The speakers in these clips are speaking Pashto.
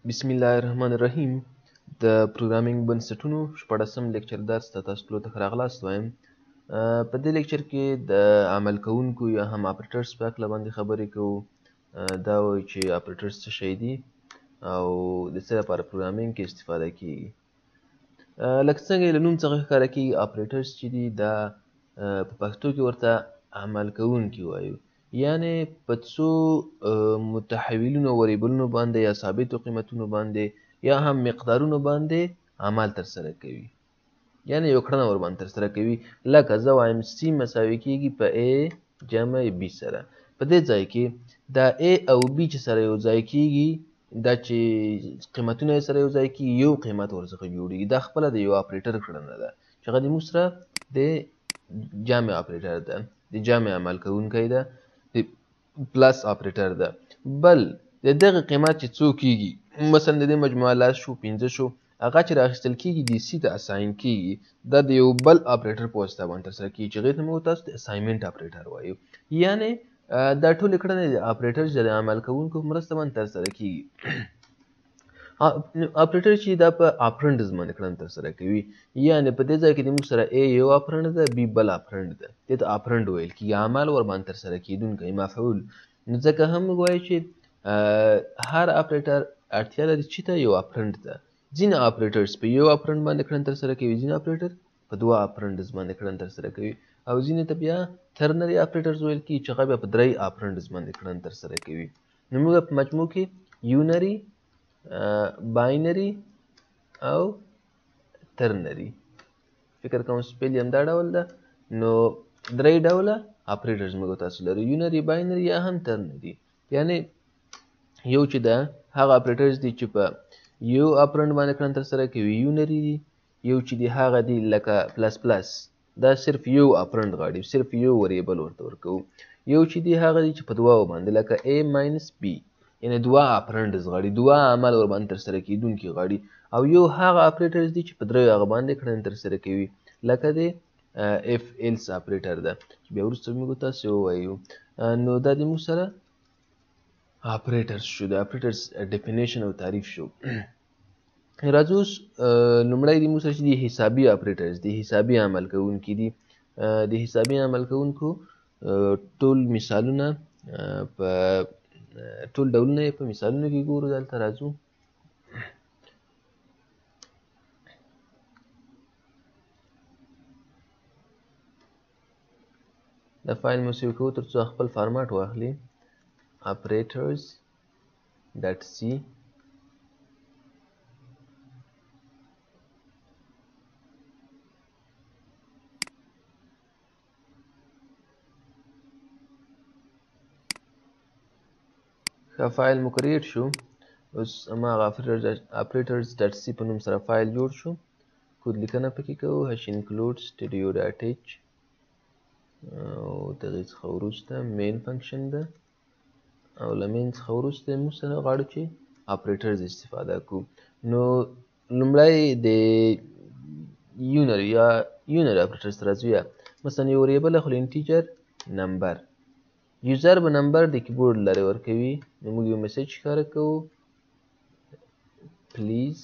بسم الله الرحمن الرحیم. د programming بنسټونو 16 lecture درس ته تاسو ټولو ته ښه راغلاست وایم. په دې lecture کې د عمل کوونکو یا هم operators په هکله باندې خبرې کوو. دا وایو چې operators څه شی دي او د څه لپاره programming کې استفاده کیږي. لکه څنګه یې له نوم څخه ښکاره کیږي، operators چې دي دا په پښتو کې ورته عمل کوونکي وایو، یعنې په څو متحولونو variable ونو باندې یا ثابتو قیمتونو باندې یا هم مقدارونو باندې عمل ترسره کوي، یعنې یو کړنه ورباندې ترسره کوي. لکه زه وایم C مساوي کیږي په A جمع B سره. په دې ځای کې دا A او B چې سره یو ځای کیږي، دا چې قیمتونه یې سره یو ځای کیږي، یو قیمت ورڅخه جوړیږي. دا خپله د یو operator کړنه ده چې هغه د موږ سره د جمع operator ده، د جمع عمل کوونکی ده، د plus operator ده. بل د دغه قیمت چې څو کیږي، مثلا د دې مجموعه 10 شو، 5 شو، هغه چې راخیستل کیږي د C ته assign کیږي، دا د یو بل operator په واسطه باندې ترسره کیږي چې هغې ته موږ تاسو د assignment operator وایو. یعنې دا ټولې کړنې د operator د عمل کوونکو په مرسته باندې ترسره کیږي. operator چې دا په operands باندې کړنه ترسره کوي، یعنې په دې ځای کې د موږ سره A یو operand ده، B بل operand ده، دې ته operand ویل کیږي، عمل ورباندې ترسره کیدونکی مفعول. نو ځکه هم موږ وایو چې هر operator اړتیا لري چې ته یو operand ده. ځینې operators په یو operand باندې کړنه ترسره کوي، ځینې operator په دوه operands باندې کړنه ترسره کوي، او ځینې ته بیا ternary operators ویل کیږي چې هغه بیا په درې operands باندې کړنه ترسره کوي. نو موږ په مجموع کې unary، binary او ternary، فکر کوم spell یې همدا ډول ده. نو درې ډوله operators موږ تاسو لرو، unary، binary یا هم ternary. یعنې یو چې ده هغه operators دي چې په یو operand باندې کړنه ترسره کوي، unary دي. یو چې دي هغه دي لکه plus plus، دا صرف یو operand غواړي، صرف یو variable ورته ورکوو. یو چې دي هغه دي چې په دوه باندې لکه A minus B، یعنې دوه operands غواړي، دوه عمل ورباندې ترسره کیدونکي غواړي. او یو هغه operators دي چې په دریو هغه باندې کړنې ترسره کوي، لکه د if else operator ده چې بیا وروسته موږ تاسو ووایو. نو دا د موږ سره operators شو، د operators definition او تعریف شو. راځو اوس لومړی د موږ سره چې دي حسابي operators دي، حسابي عمل کوونکي دي. د حسابي عمل کوونکو ټول مثالونه په ټول ډولونه یې په مثالونو کې ګورو. دلته راځو دا فایل مو save کوو تر څو خپل فارمټ واخلي. operators.c ښه فایل مو create شو. اوس هماغه operators.c په نوم سره فایل جوړ شو. کود لیکنه پکې کوو، #include stdio.h، او د هغې څخه وروسته main function ده، او له main څخه وروسته موږ سره غواړو چې operators استفاده کوو. نو لومړی د unary یا unary operators ته راځو. یا مثلا یو variable اخلو integer number، user به number د کیبورډ لارې ورکوي. نو موږ یو message ښکاره کوو، please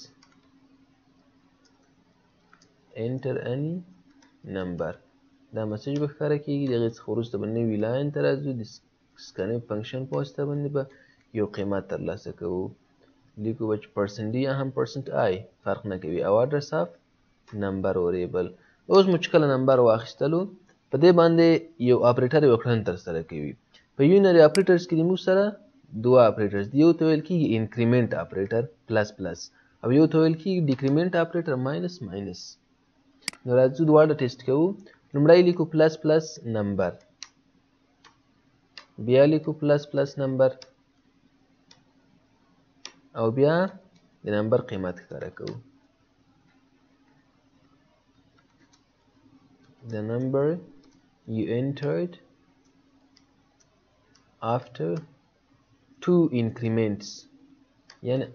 enter any number. دا message به ښکاره کیږي. د هغې څخه وروسته به نوي line ته راځو، د scanf function په واسطه باندې به یو قیمت ترلاسه کوو. لیکو به چې percent d یا هم percent i، فرق نه کوي، او address of number variable. اوس مو چې کله number واخیستلو، په دې باندې یو operator یو کړنه ترسره کوي. په unary operators کې د موږ سره دوه operators دي، یو ته ویل کیږي increment operator plus plus، او یو ته ویل کیږي decrement operator minus minus. نو راځو دواړه ټیسټ کوو. لومړی لیکو plus plus number، بیا لیکو plus plus number، او بیا د number قیمت ښکاره کوو. The number you entered after two increments، یعنی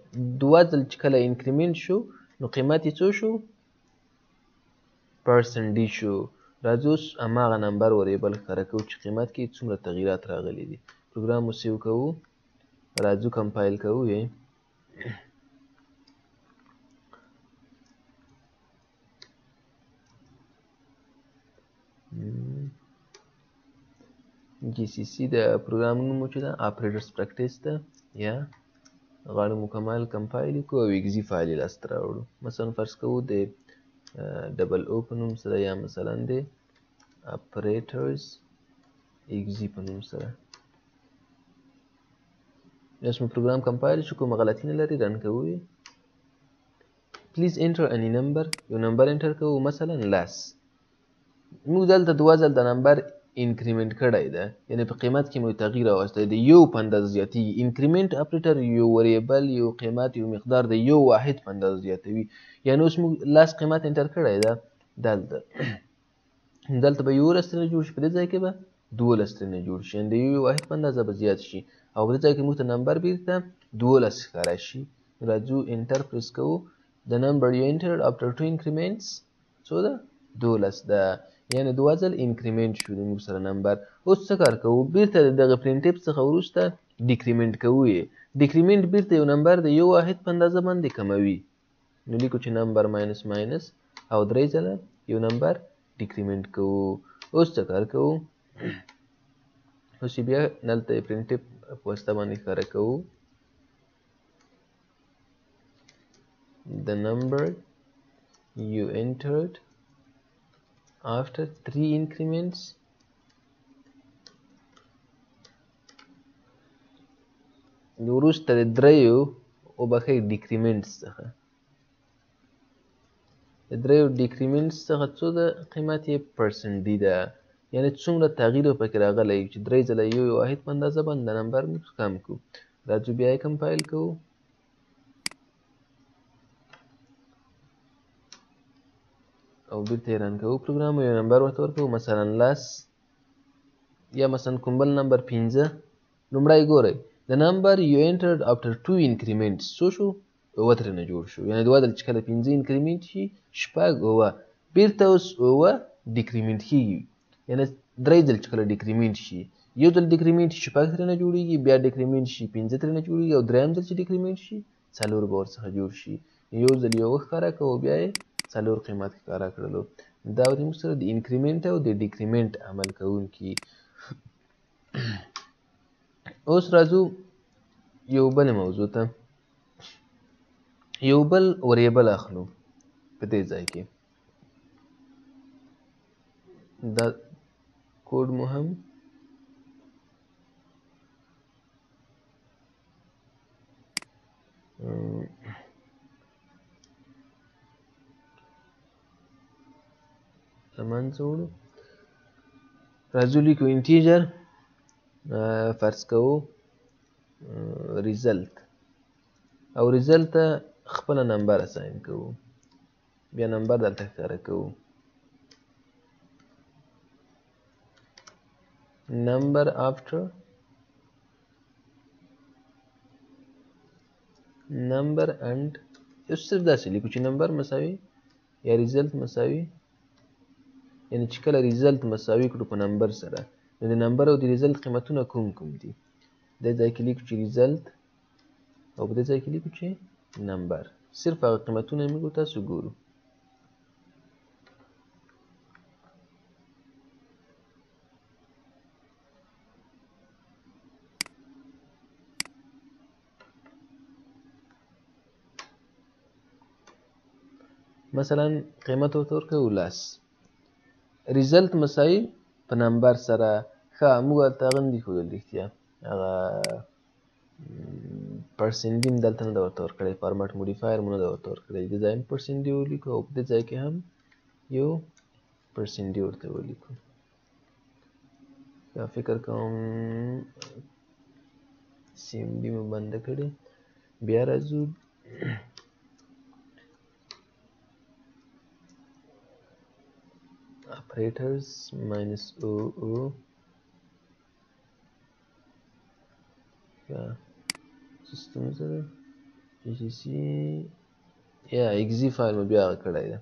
دوه ځل چې کله increment شو نو قیمت یې څو شو؟ percent d شو. راځو اوس هماغه number variable ښکاره کوو چې قیمت کې څومره تغییرات راغلي دي. پروګرام مو save کوو، راځو compile کوو یې. GCC د پروګرام نوم چې ده operators practice ده، یا غواړو مکمل compile کړو او exe فایل یې لاسته راوړو. مثلا فرض کوو د double O په نوم سره، یا مثلا د operators exe په نوم سره. اوس مو پروګرام compile شو، کومه غلطي نه لري، run کوو یې. Please enter any number، یو نمبر enter کوو، مثلا لس. موږ دلته دوه ځل د نمبر increment کړی ده، یعنی په قیمت کې مو تغییر راوستی دی، یو په اندازه زیاتېږي. increment operator یو variable، یو قیمت، یو مقدار د یو واحد په اندازه زیاتوي. یعنی اوس موږ لس قیمت enter کړی ده، دلته به 11 ترېنه جوړ شي، په دې ځای کې به 12 ترېنه جوړ شي، یعنی د یو واحد په اندازه به زیات شي، او په دې ځای کې موږ ته نمبر بیرته 12 ښکاره شي. راځو enter press کوو. The number you entered after 2 increments څو ده؟ 12 ده، یعنی دوه ځل increment شو د موږ سره نمبر. اوس څه کار کوو؟ بیرته د دغه printf څخه وروسته decrement کوو یې. decrement بیرته یو نمبر د یو واحد په اندازه باندې کموي. نو لیکو چې number minus minus او درې ځله یو نمبر decrement کوو. اوس څه کار کوو؟ اوس یې بیا دلته printf په واسطه باندې ښکاره کوو. The number you entered after 3 increments وروسته د دریو وبخښئ decrements څخه، د دریو decrements څخه څو ده قیمت یې؟ percent d ده، یعنی څومره تغییر پکې راغلی چې درې ځله یو واحد په اندازه باندې د نمبر موږ کم کړو. راځو بیا یې compile کوو. او بیرته یې run کوو پروګرام، یو نمبر ورته ورکوو، مثلا لس یا مثلا کوم بل نمبر 5. لومړی ګورئ the number you entered after 2 increments څو شو؟ 7 ترېنه جوړ شو، یعنی دوه ځل چې کله 5 increment شي شپږ 7، بیرته اوس 7 decrement کېږي، یعنی درې ځل چې کله decrement شي، یو ځل decrement شي شپږ ترېنه جوړېږي، بیا decrement شي 5 ترېنه جوړېږي، او دریم ځل چې decrement شي 4 به ورڅخه جوړ شي. یو ځل یو ښکاره کوو، بیا یې 4 قیمت ښکاره کړلو. دا موږ سره د increment او د decrement عمل کوونکي. اوس راځو یو بل موضوع ته، یو بل variable اخلو په دې ځای کې. دا کوډ مو هم له منځه وړو. راځو لیکو integer، فرض کوو result، او result ته خپله نمبر assign کوو، بیا نمبر دلته ښکاره کوو. number after number and اوس صرف داسې لیکو چې نمبر مساوي یا result مساوي، یعنی چې کله result مساوي کړو په نمبر سره، نو د نمبر او د result قیمتونه کوم کوم دي. دې ځای کې لیکو چې result او په دې ځای کې لیکو چې نمبر، صرف هغه قیمتونه موږ تاسو ګورو. مثلا قیمت ورته ورکوو لس، result مساوي په نمبر سره. ښه، موږ هلته هغه نه دي ښودل، رښتیا هغه percent d مو دلته نه ده ورته ورکړی، format modifier مو نه ده ورته ورکړی. دې ځای هم percent d ولیکو او په دې ځای کې هم یو percent d ورته ولیکو. دا فکر کوم CMD مو بنده کړې. بیا راځو operators minus o o. څه ستونزه ده؟ GCC یا exe فایل مو بیا هغه کړی ده،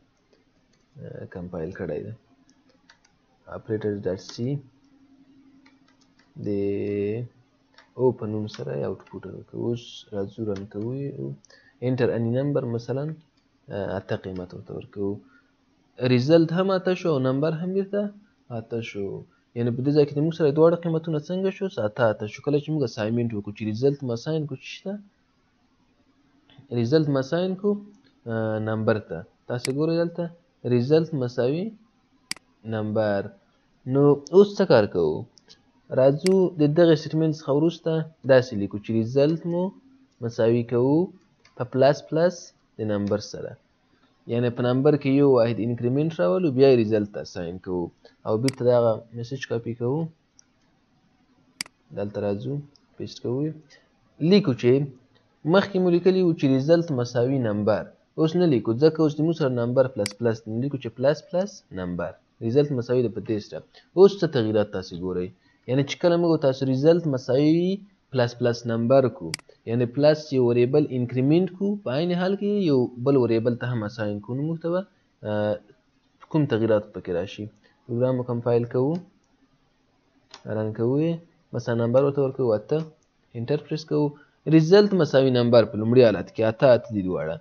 compile کړی ده. operators.c د O په نوم سره یې output ورکوو. اوس راځو run کوو یې. enter any number مثلا 8 قیمت ورته ورکوو، result هم 8 شو او نمبر هم بیرته اته شو. یعنې په دې ځای کې د موږ سره دواړه قیمتونه څنګه شو؟ اته اته شو. کله چې موږ assignment وکړو چې result مو assign کړو، څه شي ته result مو assign کړو؟ number ته. تاسې ګورئ دلته result مساوي number. نو اوس څه کار کوو؟ راځو د دغې statement څخه وروسته داسې لیکو چې result مو مساوي کوو په plus plus د number سره، یعنې په number کې یو واحد increment راولو، بیا یې result ته assign کوو او بیرته دغه message copy کوو، دلته راځو paste کوو، لیکو چې مخکې مو لیکلي وو چې result مساوي number، اوس نه لیکو ځکه اوس د موږ سره number plus plus دی، لیکو چې plus plus number result مساوي ده په دې سره. اوس څه تغییرات تاسې ګورئ؟ یعنې چې کله موږ تاسو result مساوي plus plus number کو، یعنې plus یو variable increment کو، په عین حال کې یو بل variable ته هم assign کو، نو موږ ته به کوم تغییرات پکې راشي؟ پروګرام مو compile کوو، run کوو یې، مثلا number ورته ورکوو اته، enter press کوو، result مساوي number په لومړي حالت کې اته اته دي دواړه،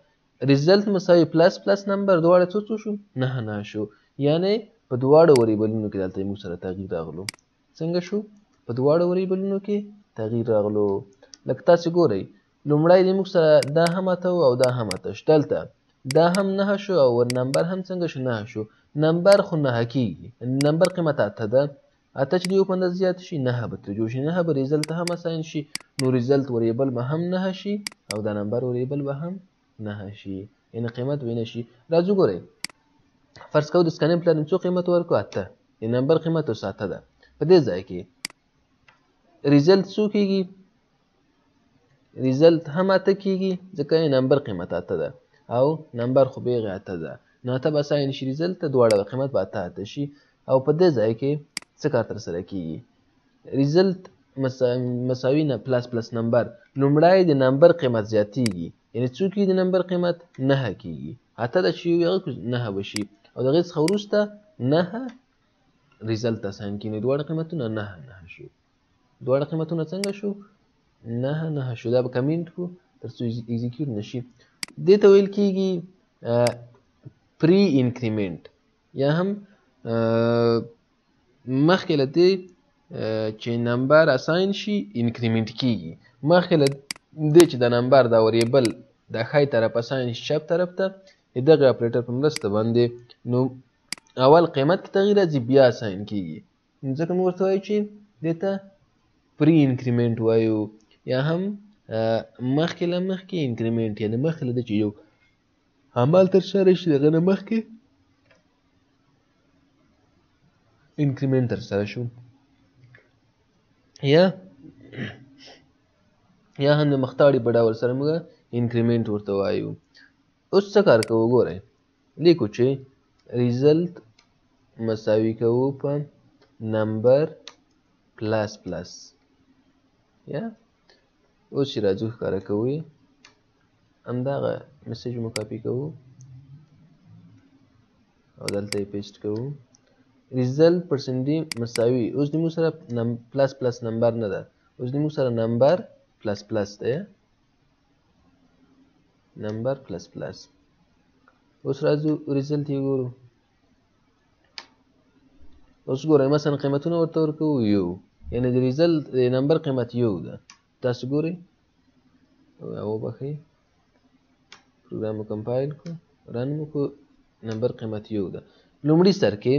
result مساوي plus plus number دواړه څو څو شو؟ نهه نهه شو. یعنې په دواړو variable ونو کې دلته موږ سره تغییر راغلو. څنګه شو؟ په دواړو variable ونو کې تغییر راغلو. لکه تاسې ګورئ لومړی د موږ سره دا هم اته او دا هم اته شو، دلته دا هم نهه شو او number هم څنګه شو؟ نهه شو. number خو نهه کېږي، number قیمت اته ده، اته چې د یو په اندازه زیات شي نهه به ترې جوړ شي، نهه به result ته هم assign شي، نو result variable به هم نهه شي او دا number variable به هم نهه شي، یعنې قیمت به نه شي. راځو ګورئ فرض کوو د scanf پلان څو قیمت ورکړو؟ اته، د number قیمت اوس اته ده. په دې ځای کې result څو کېږي؟ result هم اته کېږي ځکه یې number قیمت اته ده او number خو بېغې اته ده، نو اته به assign شي result ته، دواړه به قیمت به اته اته شي. او په دې ځای کې څه کار ترسره کېږي؟ result مساوي نه plus plus number، لومړی د number قیمت زیاتېږي، یعنې څو کېږي د number قیمت؟ نهه کېږي، اته ده چې یو هغه نهه به شي، او د هغې څخه وروسته نهه result ته assign کېږي، دواړه قیمتونه نهه نهه شو. دواړه قیمتونه څنګه شو؟ نهه نهه شو. دا به comment کړو تر څو execute نشي. دې ته ویل کېږي pre increment، یا هم مخکې له دې چې number assign شي increment کېږي، مخکې له دې چې د number دا variable د ښی طرف assign شي چپ طرف ته، د دغه اپریټر په مرسته باندې نو اول قیمت کې تغییر راځي بیا assign کېږي، ځکه موږ ورته وایو چې دې ته pre increment وایو، یا هم مخکې له مخکې increment، یعنې مخکې له دې چې یو عمل ترسره شي د هغه نه مخکې increment ترسره شو، یا هم د مختاړي په ډول سره موږ increment ورته وایو. اوس څه کار کوو؟ ګورئ لیکو چې result مساوي کوو په number plus plus، یا اوس چې راځو ښکاره کوو یې، همدغه message مو کاپي کوو او دلته یې paste کوو، result percent d مساوي، اوس د موږ سره plus plus number نه ده، اوس د موږ سره number plus plus دی، number plus plus. اوس راځو result یې ګورو. اوس ګورئ مثلا قیمتونه ورته ورکوو یو، یعنې د result د number قیمت یو ده. تاسو ګورئ وبښئ، پروګرام مو compile کړو، run مو کړو، number قیمت یو ده. لومړي سر کې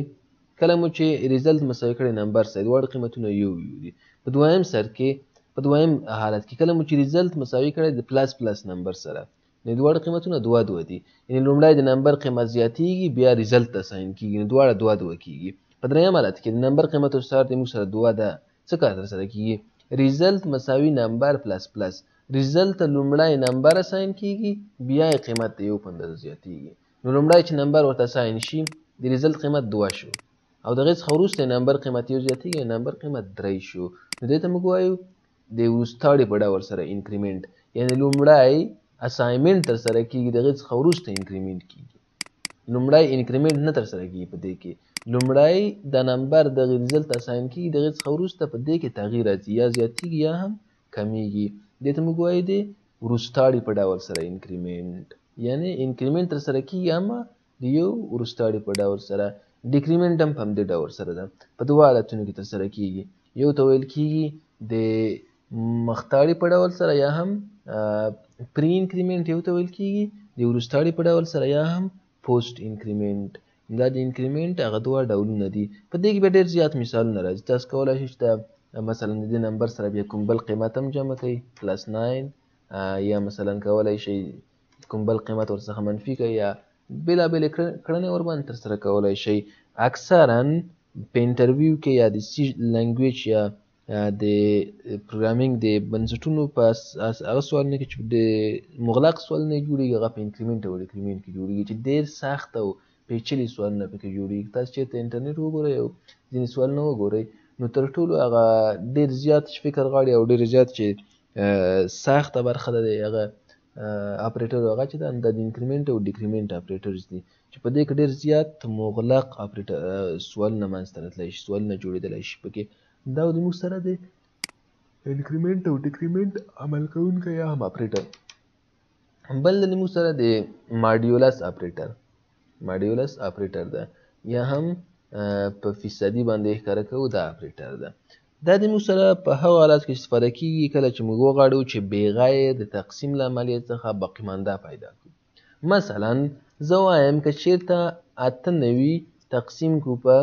کله مو چې result مساوي کړی number سره، دواړه قیمتونه یو یو دي. په دویم سر کې، په دویم حالت کې کله مو چې result مساوي کړی د plus plus number سره، نو دواړه قیمتونه دوه دوه دي، یعنې لومړی د number قیمت زیاتېږي بیا result assign کېږي، نو دواړه دوه دوه کېږي. په دریم حالت کې د number قیمت اوس سر د موږ سره دوه ده، څه کار ترسره کېږي؟ result مساوي number plus plus، result ته لومړی number assign کېږي بیا یې قیمت د یو په اندازه زیاتېږي. نو لومړی چې number ورته assign شي د result قیمت دوه شو، او د هغې څخه وروسته number قیمت یو زیاتېږي، number قیمت درې شو. نو دې ته موږ وایو د وروستاړي په ډول سره increment، یعنې لومړی assignment ترسره کېږي د هغې څخه وروسته increment کېږي. لومړی increment نه ترسره کېږي په دې کې، لومړی د number دغې result assign کېږي، د هغې څخه وروسته په دې کې تغییر راځي، یا زیاتېږي یا هم کمیږي. دې ته موږ وایو د وروستاړي په ډول سره increment، یعنې increment ترسره کېږي اما د یو وروستاړي په ډول سره. Decrement هم په همدې ډول سره ده، په دوه حالتونو کې ترسره کیږي. یو ته ویل کیږي د مختاړي په ډول سره یا هم pre increment، یو ته ویل کیږي د وروستاړي په ډول سره یا هم post increment. دا د increment هغه دوه ډولونه دي. په دې کې بیا ډېر زیات مثالونه راځي. تاسو کولی شئ چې دا مثلا د دې نمبر سره بیا کوم بل قیمت هم جمع کړئ، plus 9، یا مثلا کولی شئ کوم بل قیمت ورڅخه منفي کړئ، یا بېلابېلې کړنې ورباندې ترسره کولی شئ. اکثرا په interview کې یا د C language یا د programming د بنسټونو په هغه سوالونه کې چې د مغلق سوالونه جوړېږي، هغه په increment او decrement کې جوړېږي، چې ډېر سخت او پیچلي سوالونه پکې جوړېږي. تاسو چېرته انټرنیټ وګورئ او ځینې سوالونه وګورئ، نو تر ټولو هغه ډېر زیات چې فکر غواړي او ډېر زیات چې سخته برخه ده د هغه operator هغه چې ده، دا د increment او decrement operators دي، چې په دې کې ډېر زیات مغلق operator سوالونه منځته راتلی شي، سوالونه جوړېدلی شي پکې. دا د موږ سره د increment او decrement عمل کوونکی یا هم operator. بل د موږ سره د modulus operator، modulus operator ده، یا هم په فیصدي باندې ښکاره کوو، دا operator ده. دا د موږ سره په هغو حالات کې استفاده کیږي کله چې موږ وغواړو چې بغیر د تقسیم له عملیې څخه باقي مانده پیدا کړو. مثلا زه وایم که چیرته 98 تقسیم کړو په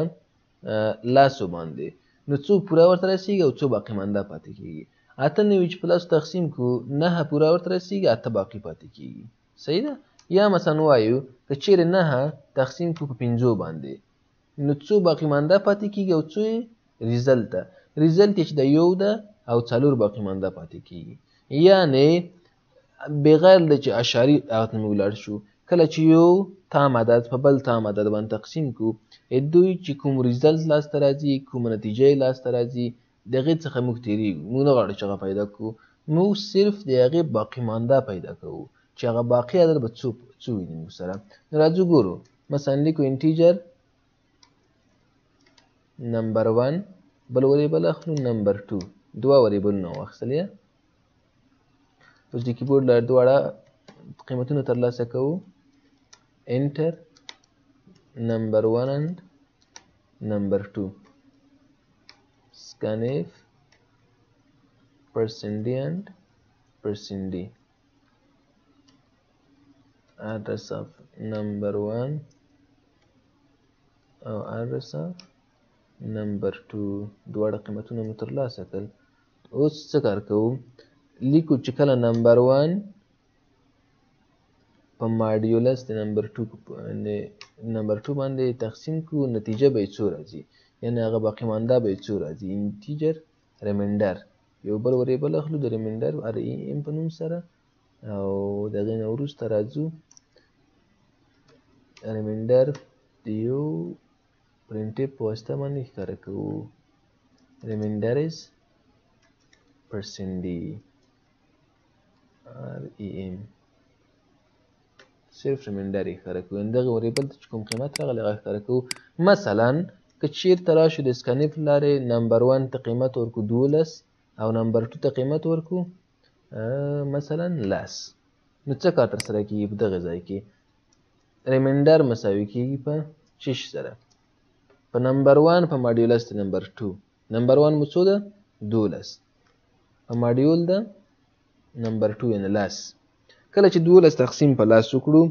لسو باندې، نو څو پوره ورته رسیږي او څو باقي مانده پاتې کیږي. 98 چې په لسو تقسیم کړو، 9 پوره ورته رسیږي، 8 باقي پاتې کیږي. صحیح ده؟ یا مثلا وایو که چیرې 9 تقسیم کړو په 5 باندې، نو څو باقي مانده پاتې کیږي او څو یې result ده. result یې چې د 1 ده او 4 باقي مانده پاتې کیږي. یعنې بغیر له چې اشاري هغه ته موږ لاړ شو، کله چې یو تام عدد په بل تام عدد باندې تقسیم کړو، دوی چې کوم result لاسته راځي، کومه نتیجه یې لاسته راځي، د هغې څخه موږ تېرېږو. موږ نه غواړو چې هغه پیدا کړو، موږ صرف د هغې باقي مانده پیدا کوو چې هغه باقي عدد به څو وي موږ سره. نو راځو ګورو، مثلا لیکو integer number 1، بل variable اخلو number 2، دوه variable ونه واخیستل. یا اوس د کیبورډ له دواړه قیمتونه ترلاسه کوو، enter number 1 and number 2، scanf percent d and percent d، address of number 1 او address of number 2، دواړه قیمتونه مو ترلاسه کړل. اوس څه کار کوو؟ لیکو چې کله number 1 په modulus د number 2 number 2 باندې تقسیم کړو، نتیجه به یې څو راځي، یعنې هغه باقي مانده به یې څو راځي. integer remainder، یو بل variable اخلو د remainder R E M په نوم سره، او د هغې نه وروسته راځو remainder د یو printf په واسطه باندې ښکاره کوو. Remainder is percent d R E M، صرف remainder یې ښکاره کوو، دغه variable ته چې کوم قیمت راغلی هغه ښکاره کوو. مثلا که چیرته راشو د scanf له لارې number 1 ته قیمت ورکړو 12 او number 2 ته قیمت ورکړو مثلا 10، نو څه کار ترسره کیږي په دغه ځای کې؟ remainder مساوي کیږي په څه شي سره؟ په number 1 په modulus د number 2. Number 1 مو څو ده؟ 12، په module ده number 2 یعنې 10. کله چې 12 تقسیم په 10 وکړو،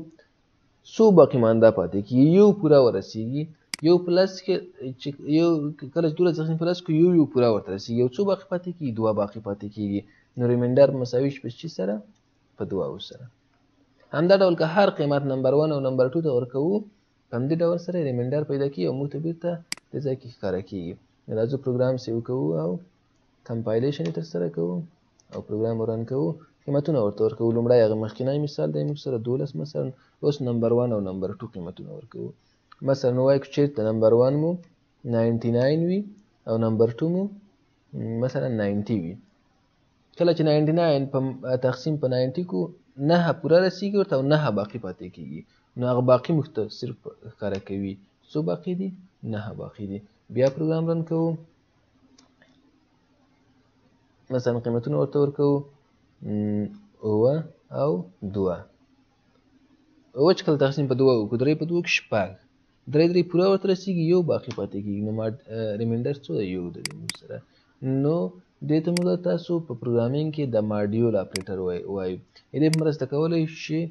څو باقي مانده پاتې کیږي؟ یو پوره ورسیږي، یو په لس کې چې یو کله چې 12 تقسیم په 10 کړو، یو یو پوره ورته رسیږي، یو څو باقي پاتې کیږي؟ دوه باقي پاتې کیږي. نو remainder مساوي شي په څه سره؟ په دوه سره. همدا ډول که هر قیمت number 1 او number 2 ته ورکوو، په همدې ډول سره remainder پیدا کیږي او موږ ته بیرته دې ځای کې ښکاره کیږي. راځو پروګرام save کوو او compilation یې ترسره کوو او پروګرام run کوو، قیمتونه ورته ورکوو. لومړی هغه مخکینی مثال دی موږ سره 12 مثلا، اوس number 1 او number 2 قیمتونه ورکوو. مثلا وایو که چېرته number 1 مو 99 وي او number 2 مو مثلا 90 وي، کله چې 99 په تقسیم په 90 کو، 9 پوره رسیږي ورته او 9 باقي پاتې کیږي، نو هغه باقي موږ ته صرف ښکاره کوي. څو باقي دي؟ 9 باقي دي. بیا پروګرام run کوو، مثلا قیمتونه ورته ورکوو 7 او 2. 7 چې کله تقسیم په 2 وکړو، 3 په 2 کې 6، درې درې پوره ورته رسېږي، یو باقي پاتې کېږي. نو remainder څو دی؟ یو دی موږ سره. نو دې ته موږ تاسو په programming کې د modulo operator وایو. دې په مرسته کولی شي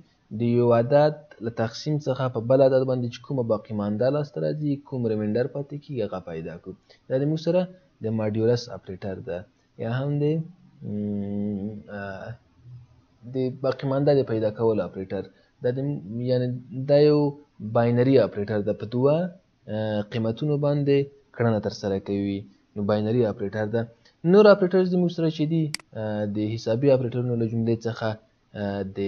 د یو عدد له تقسیم څخه په بل عدد باندې چې کومه باقي مانده لاسته راځي، کوم remainder پاتې کېږي، هغه پیدا کړو. دا د موږ سره د modulus operator ده، یا هم د باقي مانده د پیدا کولو اپریټر. دا د یعنې دا یو binary operator ده، په دوه قیمتونو باندې کړنه ترسره کوي، نو binary operator ده. نور operators د موږ سره چې دي د حسابي اپریټرونو له جملې څخه د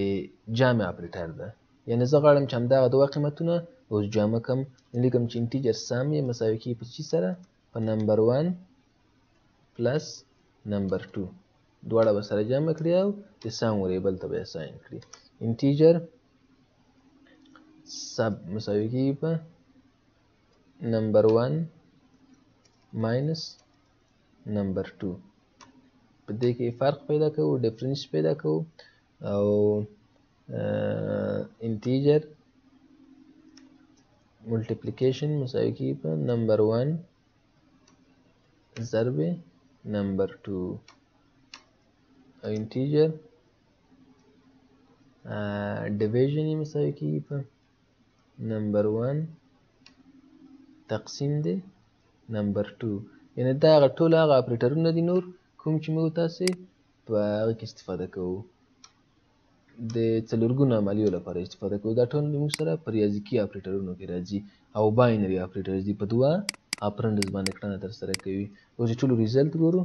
جمع اپریټر ده. یعنې زه غواړم چې همدغه دوه قیمتونه اوس جمع کړم، لیکم چې integer sum یې مساوي کېږي په چی سره؟ په number 1 plus number 2، دواړه به سره جمع کړي او د sum variable ته به یې assign کړي. integer sub مساوي کېږي په number 1 minus number 2. په دې کې فرق پیدا کوو، difference پیدا کوو، او integer multiplication مساوي کېږي په number 1 ضرب number 2، او integer division یې مساوي کېږي په number 1 تقسیم دی number 2. یعنې دا هغه ټول هغه اپریټرونه دي نور کوم چې موږ تاسې په هغه کې استفاده کوو، د څلورګونو عملیو لپاره استفاده کوو. دا ټول موږ سره په ریاضیکي اپریټرونو کې راځي او binary operators دي، په دوه operands باندې کړنه ترسره کوي. اوس چې ټولو result ګورو،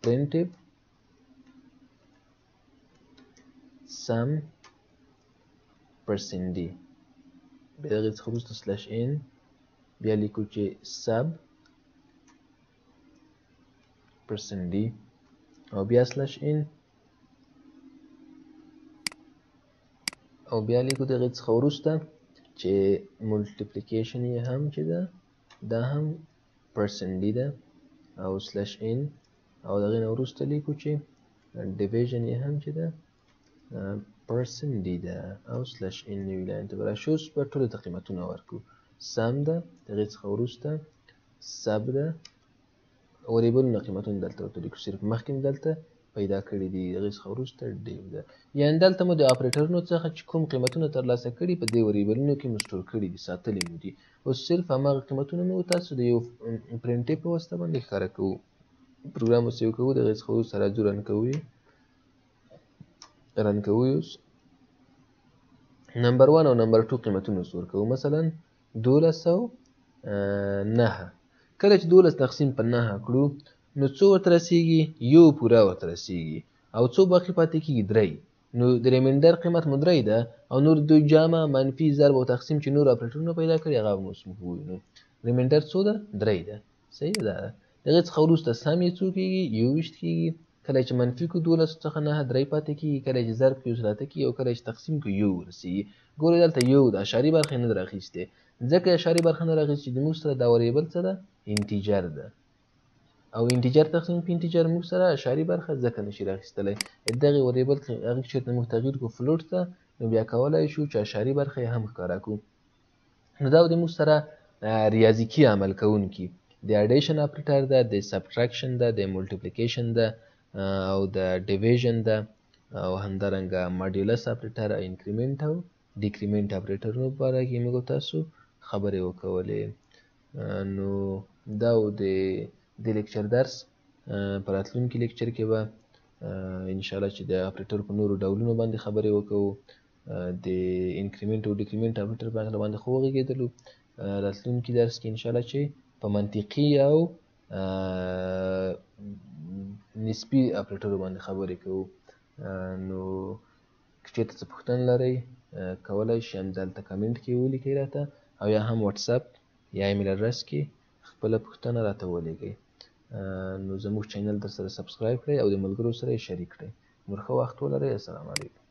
printf sum percent d، بیا د هغې څخه وروسته slash n، بیا لیکو چې sub percent d، او بیا slash n، او بیا لیکو د هغې څخه وروسته چې multiplication یې هم چې ده دا هم percent d ده، او slash n، او د هغې نه وروسته لیکو چې division یې هم چې ده percent d ده، او slash n نوي line ته به راشو. اوس به ټولو ته قیمتونه ورکړو. sum ده، د هغې څخه وروسته sub ده، variable ونه قیمتونه دلته ورته لیکو، صرف مخکې مې دلته پیدا کړي دي. د هغې څخه وروسته div ده. یعنې دلته مو د اپریټرونو څخه چې کوم قیمتونه ترلاسه کړي په دې variable ونو کې مو store کړي دي، ساتلي مو دي. اوس صرف هماغه قیمتونه مو تاسو د یو printf په واسطه باندې ښکاره کوو. پروګرام مو save کوو، د هغې څخه وروسته راځو run کوو یې، run کوو یې. اوس number 1 او number 2 قیمتونه اوس ورکوو. مثلا 12 او 9، کله چې 12 تقسیم په 9 کړو نو څو ورته رسېږي؟ یو پوره ورته رسېږي، او څو باقي پاتې کېږي؟ درې. نو د remainder قیمت مو درې ده، او نور دوی جمع، منفي، ضرب او تقسیم چې نور اپریټرونه پیدا کړي هغه به اوس موږ ووینو. remainder څو ده؟ درې ده، صحیح ده. د هغې څخه وروسته sum یې څو کېږي؟ 21 کېږي. کله چې منفي کړو 12 څخه 9، درې پاتې کېږي. کله چې ضرب کړو 8 کېږي، او کله چې تقسیم کړو یو ورسېږي. ګورئ دلته یو د اعشاري برخې نه ده راخیستې، ځکه اعشاري برخه نه راخیستې چې د موږ سره دا variable څه ده؟ integer ده، او integer تقسیم په integer موږ سره اعشاري برخه ځکه نشي راخیستلی. دغې variable هغې که چېرته موږ تغییر کړو float ته، نو بیا کولی شو چې اعشاري برخه یې هم ښکاره کړو. نو دا د موږ سره ریاضیکي عمل کوونکي د addition operator ده، د subtraction ده، د multiplication ده، او د division ده، او همدارنګه modulus operator، increment او decrement اپریټرونو په باره کې موږ تاسو خبرې وکولې. نو دا و د دې lecture درس. په راتلونکي lecture کې به انشاءالله چې د اپریټر په نورو ډولونو باندې خبرې وکړو. د increment او decrement operator په هکله باندې خو وغږېدلو. راتلونکي درس کې انشاءالله چې په منطقي او نسبي اپریټرو باندې خبرې کوو. نو که چېرته څه پوښتنه لرئ کولی شئ همدلته کمنټ کې ولیکئ راته، او یا هم واتساپ یا email address کې خپله پوښتنه راته ولیږئ. نو زموږ channel در سره subscribe کړئ او د ملګرو سره یې شریک کړئ. نور ښه وخت ولرئ. السلام علیکم.